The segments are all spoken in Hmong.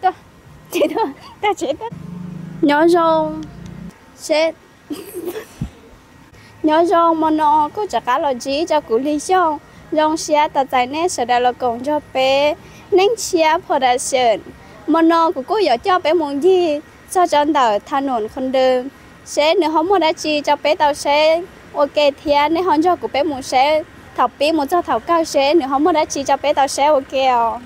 Tuaj, tsev tuaj, tag tsev tuaj. Nyob zoo, seb, nyob zoo, hmo no kuj rov qab los ntsib rau kuv Lig Xyooj. Zoo siab tos txais nej sawv daws los koom nrog peb Neej Tshiab Production. Hmo no kuv kuj yuav coj peb mus ncig txog rau ntawm Tha Nuam Khon Dee, seb nws ho muaj dab tsi rau peb tau saib ua ke thiab nej ho nrog kuv peb mus saib thaum pib mus txog thaum kawg seb nws ho muaj dab tsi rau peb tau saib ua ke os.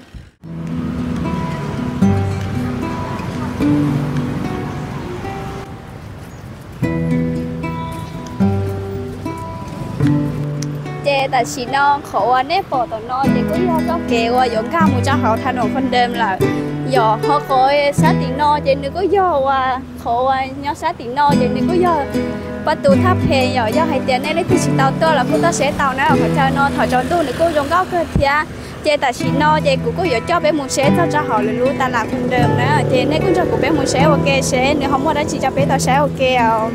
Ces tam sim no qhov uas nej pom tom no ces kuj yog txoj kev uas yuav nkag mus rau hauv Tha Nuam Khon Dee lawm. Yog ho qhov sab tim no ces nws kuj yog uas qhov uas nyob sab tim no ces nws kuj yog pab tus thaj phem yom. Yog hais tias nej leej twg tsis tau tuaj los kuj tuaj saib tau na. Qhov chaw no thaum tsaus ntuj nws kuj zoo nkauj kawg thiab. Ces tam sim no ces kuv kuj yuav coj peb mus saib txog rau hauv lwm lub tas las Khon Dee na. Ces nej kuj nrog kuv peb mus saib ua ke seb nws ho muaj dab tsi rau peb tau saib ua ke os.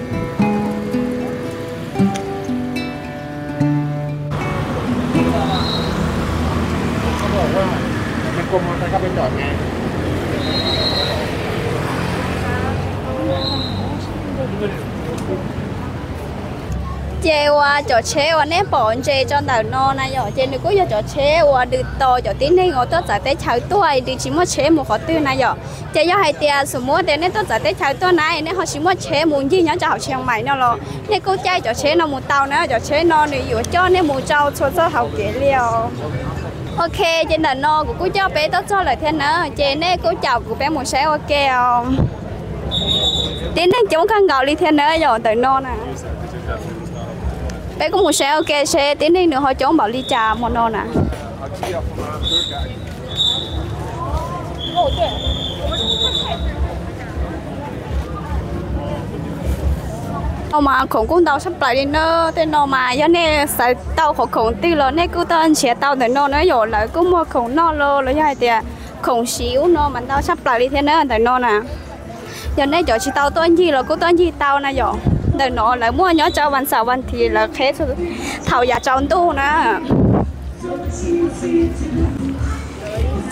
Ces uas cov tsheb uas nej pom ntses rau ntawm no na yom, ces nws kuj yog cov tsheb uas nws tos cov tib neeg uas tuaj txawv teb chaws tuaj, nws tsis muaj tsheb mus qhov twg na yom. Ces yog hais tias xum muab tias nej tuaj txawv teb chaws tuaj na, nej ho tsis muaj tsheb mus ncig nyob rau hauv Tsheej Maim no los nej kuj caij cov tsheb no mus tau na. Cov tsheb no nws yuav coj nej mus rau txhua txoj hauv kev li os. Ok, ces ntawm no kuv kuj coj peb tuaj txog lawm thiab na, ces nej kuj caum kuv peb mus saib ua ke os. Tib neeg coob kawg nkaus li thiab na yom ntawm no na. Peb kuj mus saib ua ke seb tib neeg nws ho coob npaum li cas hmo no na. No mas khoom kuj ntau tshaj plaws li na. Tej no mas yog nej xav tau qhov khoom twg los nej kuj tuaj nrhiav tau ntawm no na yom. Lawv kuj muag khoom noj los los yog hais tias khoom siv ub no mas ntau tshaj plaws li thiab na ntawm no na. Yog nej cov tsis tau tuaj ncig los kuj tuaj ncig tau na yom. Ntawm no lawv muaj nyob rau vas xaum vas thiv lawv qheb thaum yav tsaus ntuj na.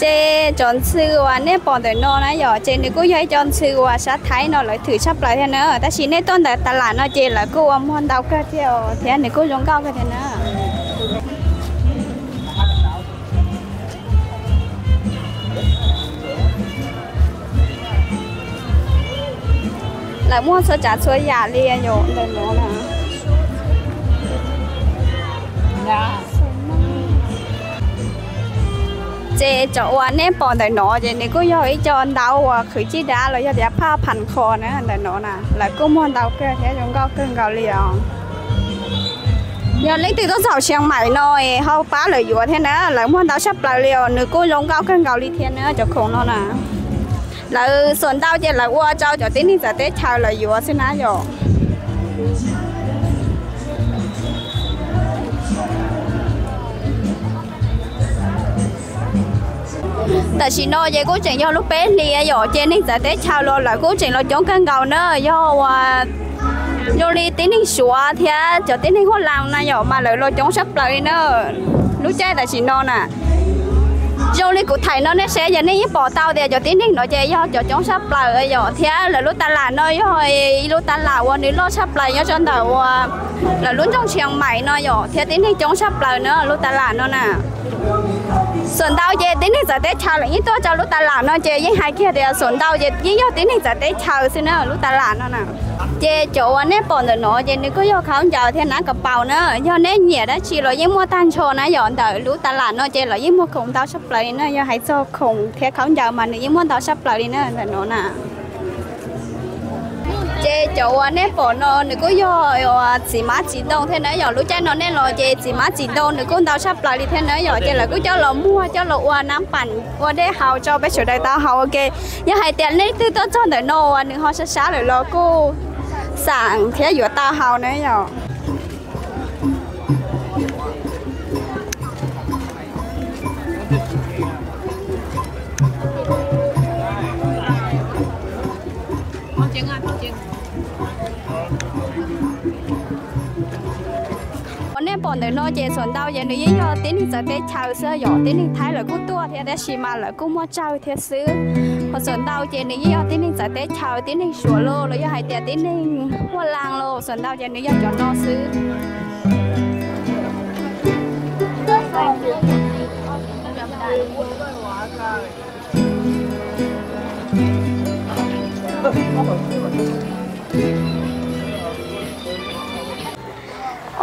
Ces cov ntxhw uas nej pom ntawm no na yom, ces nws kuj yog ib co ntxhw uas sab Thaib no lawv thwm tshaj plaws thiab na. Tab sis nej tuaj ntawm tas las no ces lawv kuj ua muag ntau kawg thiab os, thiab nws kuj zoo nkauj kawg thiab na. Lawv muag txhua tsav txhua yam li yom ntawm no na. Ces cov uas nej pom ntawm no ces nws kuj yog ib co ntaub uas qhwv cij dab los yog tias phaj pham qhos na ntawm no na. Lawv kuj muag ntau kawg thiab zoo nkauj kawg nkaus li os. Yog leej twg tuaj txog Tsheej Maim no es ho pab lawv yuav thiab na, lawv muag ntau tshaj plaws li os, nws kuj zoo nkauj kawg nkaus li thiab na cov khoom no na. Lawv xuas ntau ces lawv ua rau cov tib neeg txawv teb chaws lawv yuav xwb na yom. Tam sim no ces kuj tseem yog lub peb hlis yom, ces neeg txawv teb chaws los lawv kuj tseem los coob kawg nkaus na. Yog uas zoo li tib neeg Suav thiab cov tib neeg Huab Las na yom, mas lawv los coob tshaj plaws li na. Lub caij tam sim no na, zoo li kuv thaij no nej saib ces nej yeej pom tau tias cov tib neeg no ces yog cov coob tshaj plaws yom, thiab lawv lub tas las no yog ib lub tas las uas nws loj tshaj plaws nyob rau ntawm uas lawv lub nroog Tsheej Maim no yom, thiab tib neeg coob tshaj plaws na lub tas las no na. Xuam ntau ces tib neeg txawv teb chaws lawv yeej tuaj rau lub tas las no ces yeej hais kiag tias xuam ntau ces yeej yog tib neeg txawv teb chaws xwb na lub tas las no na. Ces cov uas nej pom ntawm no ces nws kuj yog khaub ncaws thiab nab kas paus na. Yog nej nyiam dab tsi los yeej muaj tag nrho na yom, ntawm lub tas las no ces lawv yeej muag khoom ntau tshaj plaws li na. Yog hais txog khoom thiab khaub ncaws mas nws yeej muaj ntau tshaj plaws li na ntawm no na. Ces cov uas nej pom no nws kuj yog txiv hmab txiv ntoo thiab na yom. Lub caij no nej los ces txiv hmab txiv ntoo nws kuj ntau tshaj plaws li thiab na yom. Ces lawv kuj coj los muag coj los ua nab pam ua dej haus rau peb sawv daws tau haus ua ke. Yog hais tias leej twg tuaj txog ntawm no uas nws ho sab sab lawm los kuj xam thiab yuav tau haus na yom. Uas nej pom ntawm no ces xuam ntau ces nws yeej yog tib neeg txawv teb chaws xwb yom, tib neeg Thaib lawv kuj tuaj thiab tab sis mas lawv kuj muaj tsawg thiab xwb. Xuav ntau ces nws yeej yog tib neeg txawv teb chaws, tib neeg Suav los los yog hais tias tib neeg Huaj Laas los xuav ntau ces nws yog cov no xwb.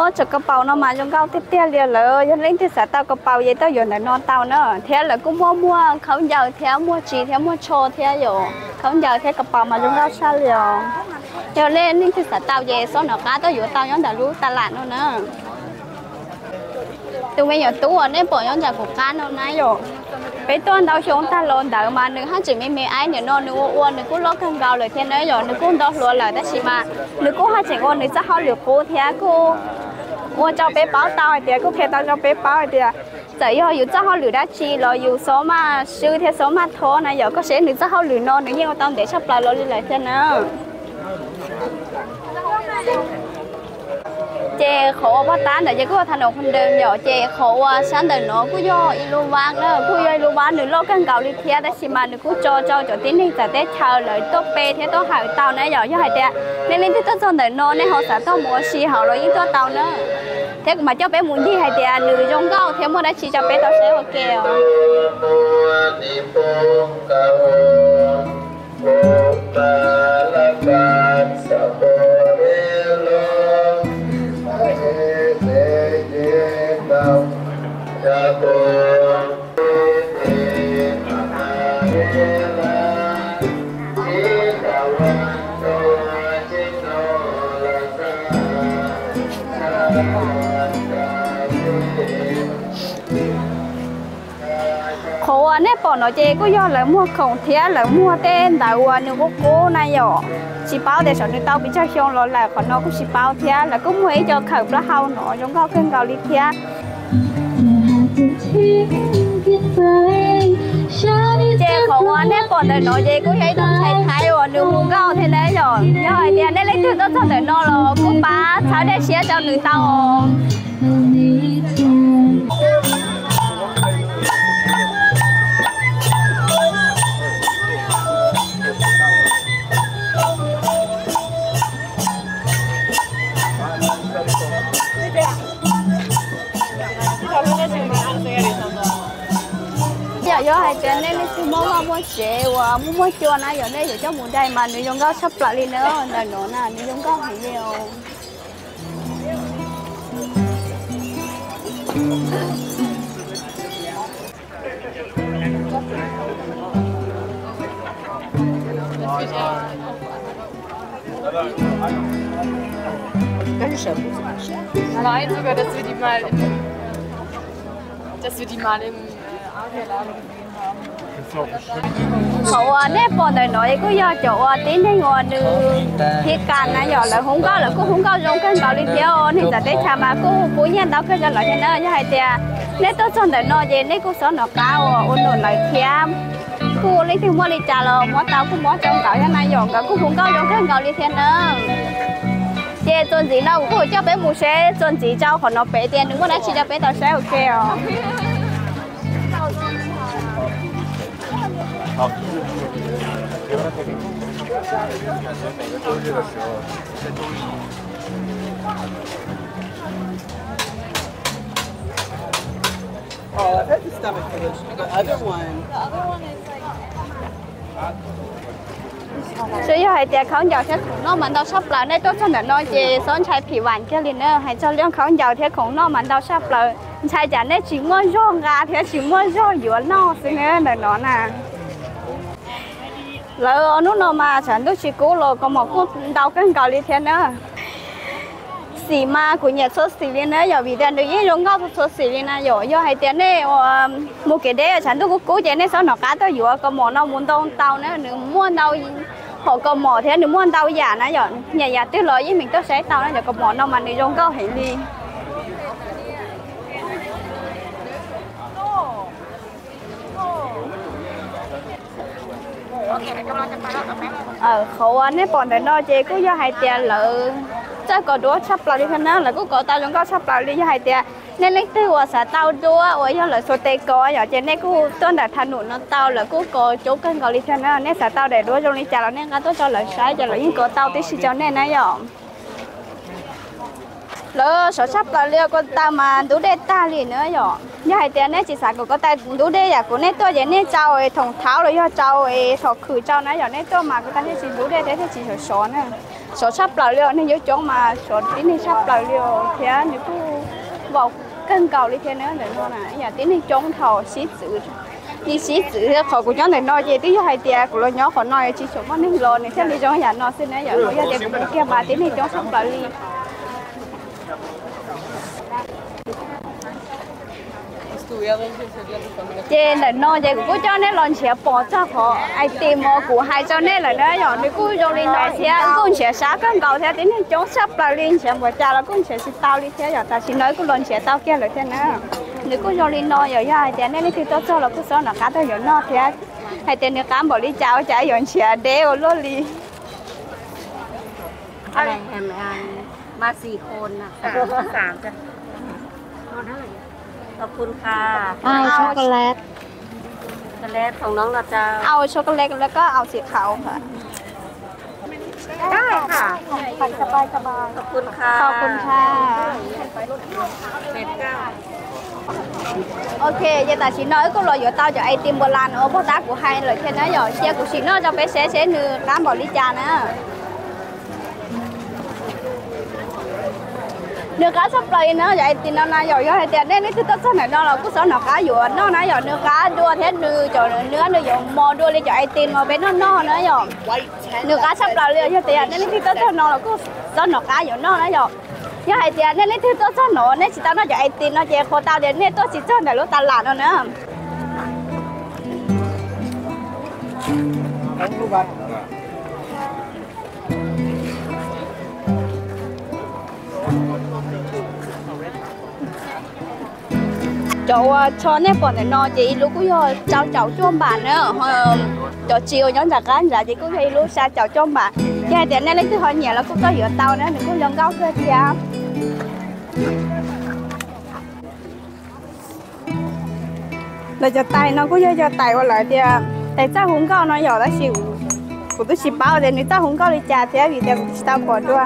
Ob, cov kaus paus no mas zoo nkauj tiag tiag li lawm. Yog leej twg xav tau kaus paus ces tuaj yuav ntawm no tau na. Thiab lawv kuj muaj muag khaub ncaws thiab muag tsis thiab muag tsho thiab yom. Khaub ncaws thiab kaus paus mas zoo nkauj tshaj li os. Yog leej twg xav tau ces xob nov qab tuaj yuav tau nyob ntawm lub tas lam no na. Tus me nyuam tub uas nej pom nyob ntawm kuv qab no na yom, peb tuaj ntau xyoo tag los ntawd mas nws haj tseem me me aib, nim no nws ua ua nws kuj loj kawg nkaus lawm thiab na yom. Nws kuj ntau hluas lawm tab sis mas nws kuj haj tseem ua nws txoj hauj lwm qub thiab kuj ua rau peb paub tau hais tias, kuj qhia tau rau peb paub hais tias txawm yog yus txoj hauj lwm dab tsi los yus xob maj swb thiab xob maj thob na yom. Koj saib nws txoj hauj lwm no nws yeej ua tau ntev tshaj plaws los li lawm thiab na. Ces qhov uas poj tab ntawd ces kuj yog thas nom qhov ntawd yom, ces qhov uas sab ntawm no kuj yog ib lub vab na, kuj yog ib lub vab nws loj kawg nkaus li thiab tab sis mas nws kuj tso rau cov tib neeg txawv teb chaws lawv tuaj pe thiab tuaj hawm tau na yom. Yog hais tias nej leej twg tuaj txog ntawm no nej ho xav tuaj mus ua si hauv los yeej tuaj tau na. Thiab kuv mam coj peb mus ncig hais tias nws zoo nkauj thiab muaj dab tsi rau peb tau saib ua ke os. Qhov uas nej pom no ces kuj yog lawv muag khoom thiab lawv muag tej ntawv uas nws qub qub na yom. Tsis paub tias saum nws tau pes tsawg xyoo los lawm, qhov no kuj tsis paub thiab. Lawv kuj muag ib co khawm plaub hau no zoo nkauj kawg nkaus li thiab. Ces qhov uas nej pom ntawm no ces kuj yog ib tug ntxhais Thaib uas nws mus nkauj thiab na yom. Yog hais tias nej leej twg tuaj txog ntawm no los kuj pab txhawb dej siab rau nws tau. Yog, yog hais tias nej leej twg muaj vaj muaj tsev uas muaj muaj cua na yom, nej yuav coj mus dai mas nws zoo nkauj tshaj plaws li na. Ntawm no na nws zoo nkauj heev li os. Nein, sogar, dass wir die mal im, dass wir die mal im, äh, Adrian-Laden gesehen haben. Qhov uas nej pom ntawm no kuj yog cov uas tib neeg uas nws thiab kas na yom, lawv hu nkauj lawv kuj hu nkauj zoo kawg nkaus li thiab os. Neeg txawv teb chaws mas kuj pub nyiaj ntau kawg rau lawv thiab na. Yog hais tias nej tuaj txog ntawm no ces nej kuj xob nov qab uas ua num lawv thiab. Kuj leej twg muaj li cas los muab tau kuj muab rau nkawd thiab na yom, nkawd kuj hu nkauj zoo kawg nkaus li thiab na. Ces txuas ntxiv no kuv kuj coj peb mus seb txuas ntxiv rau qhov no pem tias nws muaj dab tsi rau peb tau saib ua ke os. Oh, I've had the stomach for this. The other one. Tsuas yog hais tias khaub ncaws thiab khoom noj mas ntau tshaj plaws, nej tuaj txog ntawm no ces xob ntshai phim vam kiag li na. Hais txog lub khaub ncaws thiab khoom noj mas ntau tshaj plaws, ntshai tsam nej tsis muaj zog nqa thiab tsis muaj zog yuav noj xwb na ntawm no na. Lawv hnub no mas tshav ntuj tsis kub los kaus mom kuj ntau kawg nkaus li thiab na. Xim mas kuv nyiam txhua xim li na yom, vim tias nws yeej zoo nkauj txhua xim li na yom. Yog hais tias nej mus kev deb tshav ntuj kub kub ces nej xob nov qab tuaj yuav kaus mom no mus ntau ntau na, nws muaj ntau hom kaus mom thiab nws muaj ntau yam na yom. Nyiam yam twg los yeej meem tuaj saib tau na, cov kaus mom no mas nws zoo nkauj heev li. Qhov uas nej pom ntawm no ces kuj yog hais tias lawv txawj kos duab tshaj plaws li thiab na, lawv kuj kos tau zoo nkauj tshaj plaws li. Yog hais tias Nej leej twg uas xav tau duab uas yog lawv xuas tes kov yom, ces nej kuj tuaj ntawm thaj num no tau, lawv kuj kov coob kawg nkaus li thiab na. Nej xav tau daim duab zoo li cas los nej nqa tuaj tso lawv saib, ces lawv yeej kov tau tib si rau nej na yom. Lawv sov tshaj plaws li, ko taw mas ntub dej tag li na yom. Yog hais tias nej tsis xav kom ko taw ntub dej yam kuv nej tuaj ces nej tsau thoom thaub los yog tsau thom khwm tsau na yom, nej tuaj mas ko taw thiaj tsis ntub dej thiab thiaj tsis sov sov na. Sov tshaj plaws li, neeg yuav coob mas sov tib neeg tshaj plaws li thiab nws kuj vaus kawg nkaus li thiab na. Ntawm no na yam tib neeg coob thaum sib txwv, li sib txwv thiab. Qhov kuv nyob ntawm no ces twb yog hais tias kuv los nyob qhov no tsis tshua muaj neeg los nws thiaj li zoo yam no xwb na yom. Yog tias kuv mus kiag mas tib neeg coob tshaj plaws li. Ces ntawm no ces kuv kuj coj nej los nrhiav pom txog qhov item uas kuv hais rau nej lawm na yom. Nws kuj zoo li no thiab kuj nrhiav sab kawg nkaus thiab tib neeg coob tshaj plaws li, nrhiav npaum cas los kuj nrhiav tsis tau li thiab yom. Tam sim no kuj los nrhiav tau kiag lawm thiab na. Nws kuj zoo li no yom, yog hais tias nej leej twg tuaj txog los kuj txhob nco qab tuaj yuav noj thiab. Hais tias nws qab npaum li cas ua cas yuav nrhiav deb ua luaj li. Ăn này em ăn ma xì khôn nè. Ăn chocolate. Chocolateของน้องนะเจ้า เอาช็อกโกแลตแล้วก็เอาสีขาวค่ะ ได้ค่ะ สบายสบาย ขอบคุณค่ะ ขอบคุณค่ะ Ok, ces tam sim no wb kuj los yuav tau cov item npua las uas pog tab kuv hais lawm thiab na yom. Cia kuv sim noj rau peb seb seb nws qab npaum li cas na. Nws qab tshaj plaws li na, cov item no na yom. Yog hais tias nej leej twg tuaj txog ntawm no los kuj txhob nco qab yuav noj na yom. Nws qab dua thiab nws cov nws nws yuav mos dua li cov item uas peb noj noj na yom. Nws qab tshaj plaws li, yog tias nej leej twg tuaj txog no los kuj txhob nco qab yuav noj na yom. Yog hais tias nej leej twg tuaj txog no nej tsis tau noj cov item no ces qhuas tau tias nej tuaj tsis txog ntawm lub tas lam no na. Cov uas tsho nej pom ntawm no ces ib lub kuj yog rau caum cuaj npam na, cov tsis uas nyob nram qab nrad ces kuj yog ib lub xya caum cuaj npam. Yog hais tias nej leej twg ho nyiam los kuj tuaj yuav tau na, nws kuj zoo nkauj kawg thiab. Lawv cov tais no kuj yog cov tais uas lawv tias tais txawj hu nkauj no yom, tab sis kuv twb tsis paub tias nws txawj hu nkauj li cas thiab vim tias kuv tsis tau pom dua.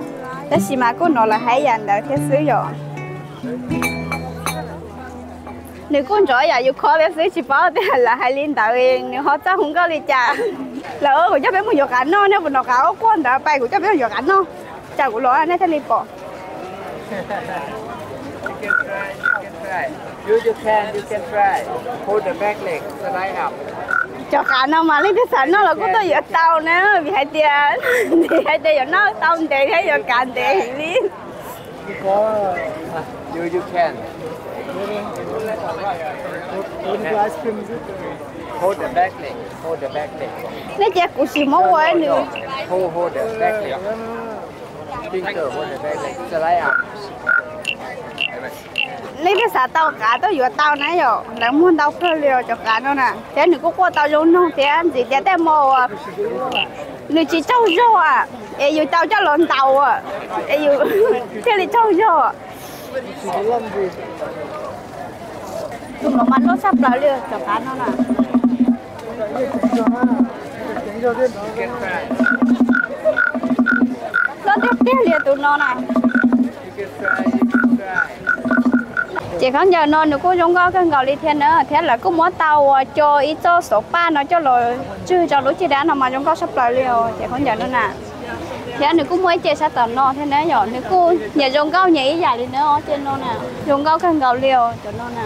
Tab sis mas kuj hnov lawv hais yam ntawd thiab xwb yom. Nws kuj nrov yam yus kho thiab xwb, tsis paub tias lawv hais li ntawd nws ho txawj hu nkauj li cas. Lawv, kuv coj peb mus yuav qav noj, nej puas hnov qav quaj ntawd, pais kuv coj peb mus yuav qav noj. Tsam kuv los nej thiaj li pom. Cov qav no mas leej twg xav noj los kuj tuaj yuav tau na, vim hais tias, vim hais tias yuav noj tau ntev thiab yuav kav ntev heev li. Nej cia kuv sim muab ua nws. Nej twb xav tau qav tuaj yuav tau na yom, lawv muag ntau kawg li os cov qav no na, thiab nws kuj quaj tau zoo noog thiab ntxiv tias tej hmo uas nws tsis tsaug zog es yus tau coj los ntaus es yus thiaj li tsaug zog. Tus no mas loj tshaj plaws li cov qav no na. Loj tiag tiag li tus no na. Ces khaub ncaws no nws kuj zoo nkauj kawg nkaus li thiab na, thiab lawv kuj muab tau ua co ib txoj xov paj no coj los tswj rau lub caj dab no mas zoo nkauj tshaj plaws li os ces khaub ncaws no na. Thiab nws kuj muaj ib ce sab tom no thiab na yom, nws kuj nyias zoo nkauj nyias ib yam li na, ob ce no na zoo nkauj kawg nkaus li os cov no na.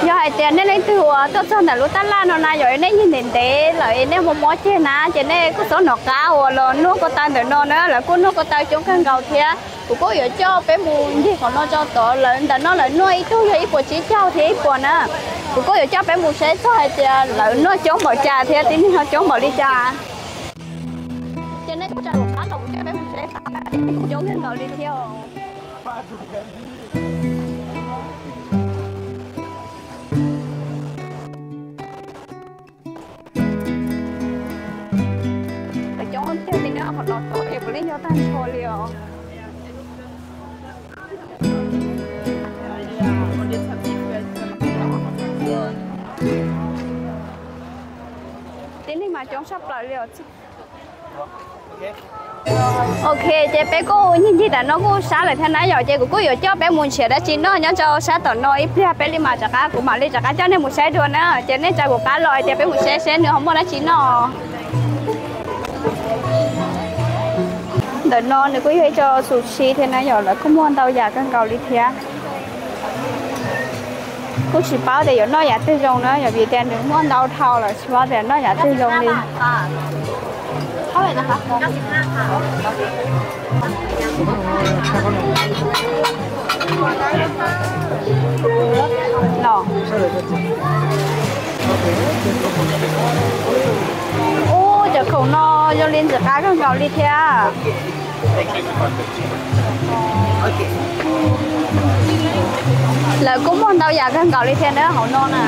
Yog hais tias nej leej twg uas tuaj txog ntawm lub tab laj no na yom, nej yig ntev ntev lawm nej mob mob ceg na ces nej kuj txhob hnov qab uas los noj ko taw ntawm no na, lawv kuj noj ko taw coob kawg nkaus thiab. Kuv kuj yuav coj peb mus ncig qhov no tso tod, lawv ntawm no lawv noj ib tug yog ib puas tsib caug thiab ib puas na. Kuv kuj yuav coj peb mus saib txog hais tias lawv noj coob npaum cas thiab tib neeg ho coob npaum li cas. Ces nej kuj tsa qab los kuv coj peb mus saib txog kuj coob kawg nkaus li thiab. Coob tiag li na, qhov no tod es puav Yog tag nrho li os. Tib neeg mas coob tshaj plaws li os. Ok, ces peb kuj ncig ncig tam no kuj sab lawm thiab na yom, ces kuv kuj yuav coj peb mus nrhiav dab tsi noj nyob rau sab tom no ib pliag peb li mas rov qab, kuv mam li rov qab coj nej mus saib dua na, ces nej tsa kuv qab los tias peb mus saib seb nws ho muaj dab tsi noj. Ntawm no nws kuj yog ib co xu si thiab na yom, lawv kuj muaj ntau yam kawg nkaus li thiab. Kuj tsis paub tias yuav noj yam twg zoo na yom, vim tias nws muaj ntau dhau lawm tsis paub tias noj yam twg zoo li. Ub, cov khoom no zoo li ntxim qab kawg nkaus li thiab. Lawv kuj muaj ntau yam kawg nkaus li thiab na hauv no na.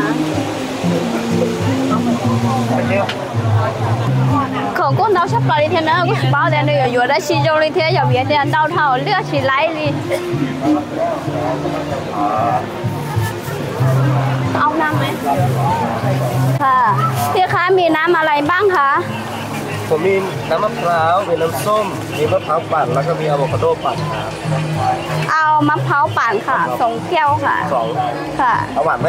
Khoom kuj ntau tshaj plaws li thiab na, kuj tsis paub tias nws yuav yuav dab tsi zoo li thiab yom, vim tias ntau dhau lwaj tsis laib li. Ông Nam này. Hả? Thì khá mì Nam mà lại bán hả? Của mình nấm áp cháo với nấmส้ม,มีมะพร้าวปั่น แล้วก็มีอะโวคาโดปั่นครับ Ao mắm pháoปั่นค่ะ สองแก้วค่ะ สอง ค่ะ เอาหวานไหม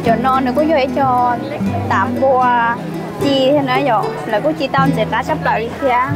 Cov no nws kuj yog ib co tav npua ci thiab na yom, lawv kuj ci tau ntxim qab tshaj plaws li thiab.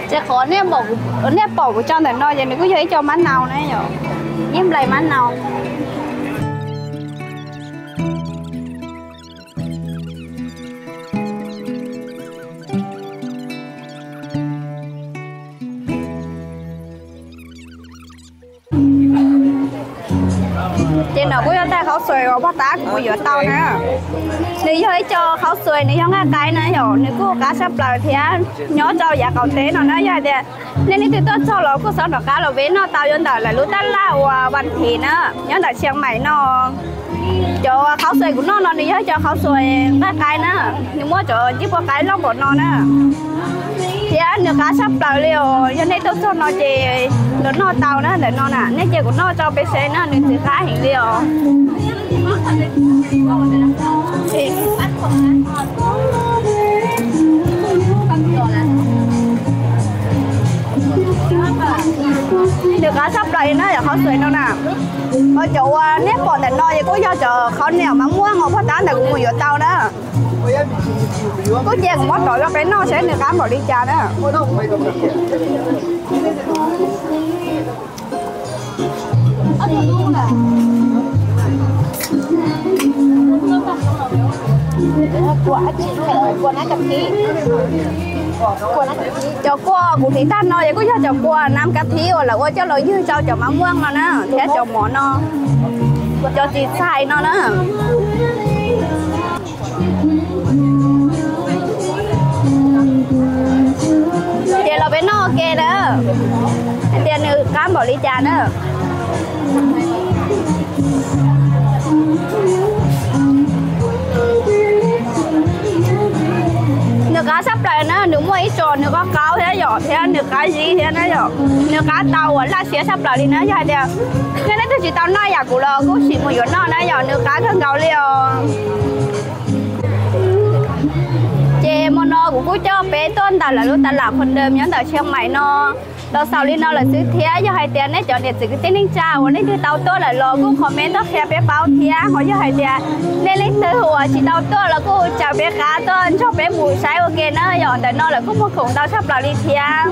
Ces qhov nej pom kuv tso ntawm no ces nws kuj yog ib co mab nau na yom, ib nplais mab nau. Ces no kuj yog tais khaub xuas uas pog tab kuv mus yuav tau na. Nws yog ib co khaub xuas, nws yog nqaij qaib na yom, nws kuj qab tshaj plaws thiab. Nyob rau yav qaum teb no na, yog hais tias nej leej twg tuaj txog los kuj xav rov qab los ve noj tau, yuav ntawm lawv lub tab laj uas Vas Thiv na, nyob ntawm Tshiab Maim no. Cov khaub xuas kuv noj no nws yog cov khaub xuas nqaij qaib na, nws muab cov ncej puab qaib loj npaum no na. Thiab nws qab tshaj plaws li os, yog nej tuaj txog no ces los noj tau na ntawm no na, nej cia kuv noj rau peb saib na, nws ntxim qab heev li os. Nws qab tshaj plaws li na, cov khaub xuas no na. Ho cov uas nej pom ntawm no ces kuj yog cov khaub niam mas muaj os, pog tab ntawm kuv mus yuav tau na. Kuj cia kuv muab rov rau peb noj saib nws qab npaum li cas na. Cov kua kuv hliv tag no ces kuj yog cov kua nam ka thib uas lawv ua coj los ywg rau cov mav muaj no na, thiab cov mov no, cov txiv txhais no na. Ces los peb noj ua ke na, hais tias nws qab npaum li cas na. Nws qab tshaj plaws na, nws muaj ib txhia nws qab qab thiab yom, thiab nws qab zib thiab na yom, nws qab tau uas laj siab tshaj plaws li na. Yog hais tias nej leej twg tsis tau noj yam kuv los kuj sim mus yuav noj na yom, nws qab kawg nkaus li os. Ces hmo no kuv kuj coj peb tuaj ntawm lawv lub tas lam Phoo Dawm nyob ntawm Tsheej Maim no los xaus li no lawm xwb thiab. Yog hais tias nej cov niam txiv kwv tij neej tsa uas leej twg tau tuaj lawm los kuj comment tuaj qhia peb paub thiab. Ho yog hais tias nej leej twg uas tsis tau tuaj los kuj caw peb qab tuaj nrog peb mus saib ua ke na yom. Ntawm no lawv kuj muag khoom ntau tshaj plaws li thiab.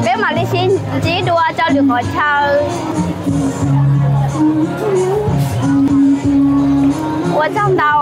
Peb mam li sib ntsib dua rau lwm qhov chaw. Ua tsaug ntau.